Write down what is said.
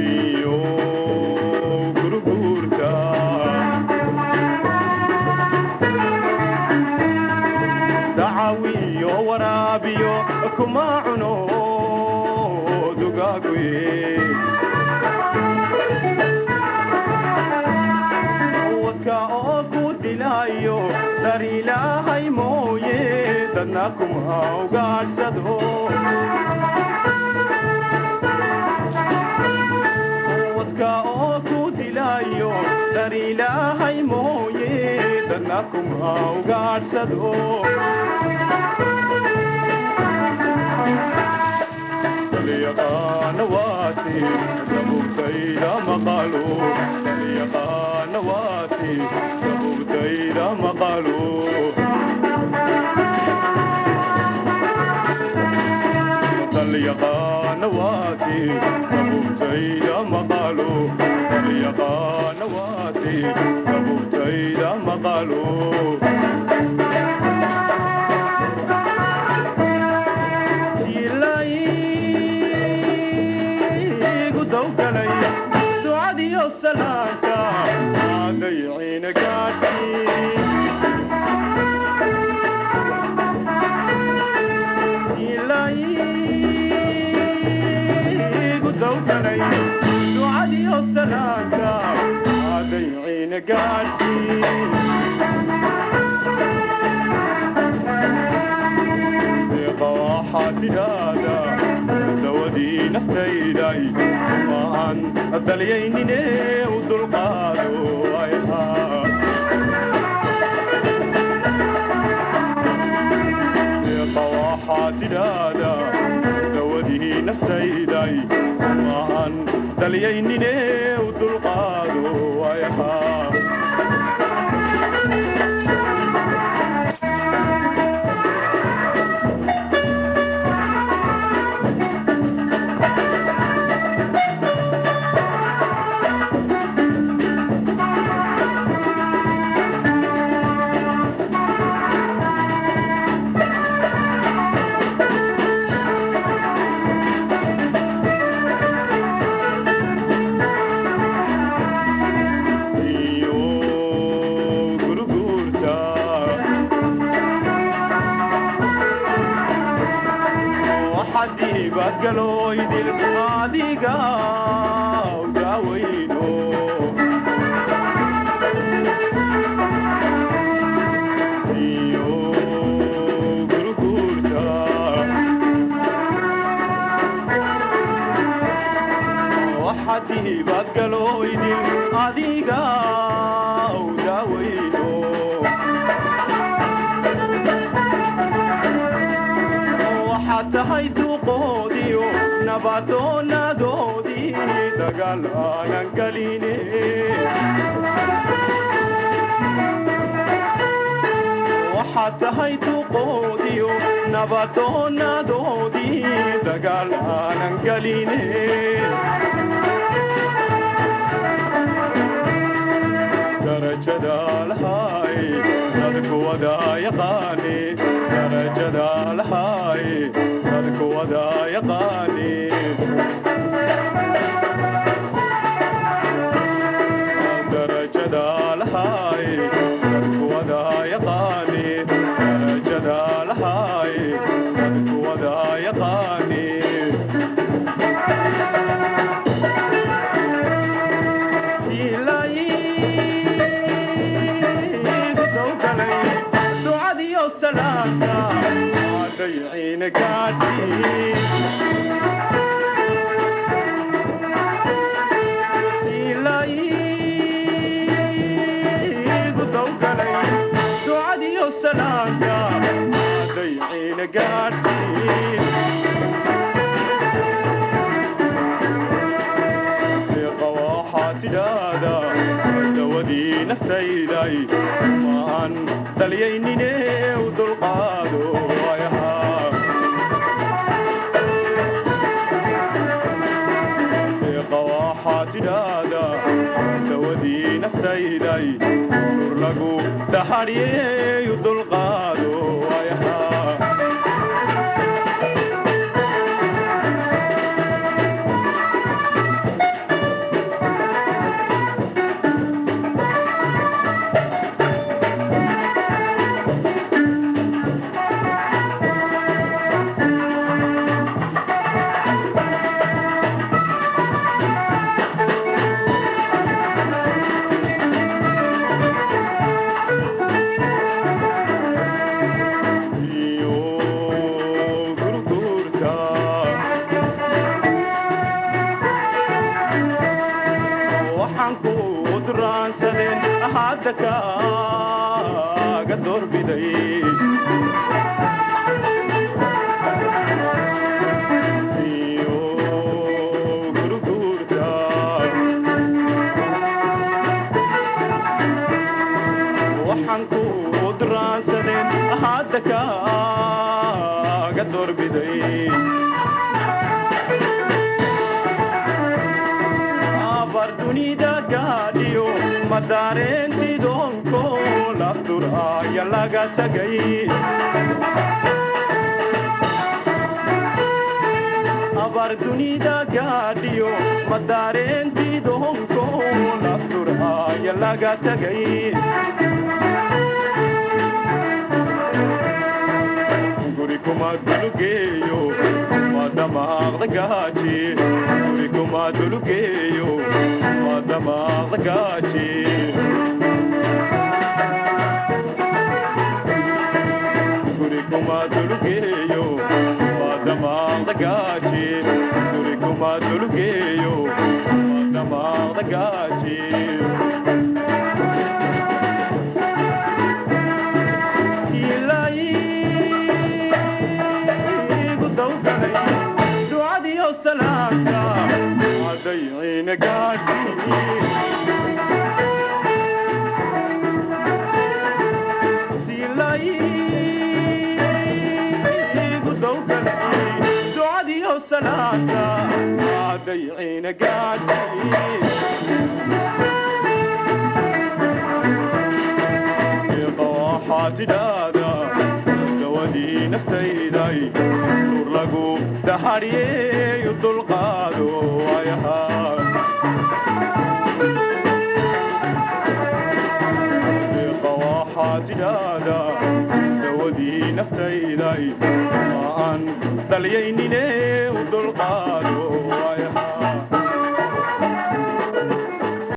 Iyo gurguurta dacawiyo waraabiyo kuma cuno dugaaguye. Wadka oo ku dilaayo dar Ilaahay mooye, dadna kuma ugaadhsado. Wadka oo ku dilaayo dar Ilaahay mooye, dadna kuma ugaadhsado. Dalyaqaana waati dabugtayda maqalo, dalyaqaana waati dabugtayda maqalo. Dalyaqaana waati dabugtayda maqalo, dalyaqaana waati dabugtayda maqalo. Igu dawgalay ducadiyo salaanta dayciina gaadhsii. Igu dawgalay ducadiyo salaanta dayciina gaadhsii. Deeqa waxaa tidhaahdaa dawadii naftayday, ma aan dalyaynine u dulqaado ayhaa. Deeqa waxaa tidhaahdaa dawadii naftayday, ma aan dalyaynine u dulqaado ayhaa. Iyo gurguurta waxadiibad galooydil adiga daawayno. Iyo gurguurta waxadiibad galooydil adiga daawayno. Waxaad tahay duqoodiyo nabadoonadoodii, dagaal aanan geline. Waxaad tahay duqoodiyo nabadoonadoodii, dagaal aanan geline. Darajada lahaay dadku wada yaqaani, darajada lahaay dadku wada yaqaani. Darajada lahaay dadku wada yaqaani, darajada lahaay dadku wada yaqaani. Igu dawgalay ducadiyo salaanta dayciina gaadhsii. Igu dawgalay ducadiyo salaanta dayciina gaadhsii. Deeqa waxaa tidhaahdaa dawadii naftayday, ma aan dalyaynine u dulqaado ayahaa. Deeqa waxaa tidhaahdaa dawadii naftayday, nur lagu daharyey u dulqaado ayahaa. Hadda kaaga doorbiday iyo guruguurta. Waxaan ku duraansadeen hadda kaaga doorbiday. Abar dunida gaadhiyo madaarentidoonko lafduraaya laga tagay. Abar dunida gaadhiyo madaarentidoonko lafduraaya laga tagay. Guri kuma dulugeeyo madamaaqda gaaji, guri kuma dulugeeyo madamaaqda gaaji, guri kuma dulugeeyo madamaaqda gaaji, guri kuma dulugeeyo madamaaqda gaaji. Igu dawgalay ducadiyo salaamta hadayciina gaadhi. Igu dawgalay ducadiyo salaamta hadayciina gaadhi. Waxaa tidhaahdaa dawadii naftayday, nur lagu daharyeeyo dulqaado ayahaa. Waxaa tidhaahdaa dawadii naftayday, ma aan dalyaynine u dulqaado ayahaa.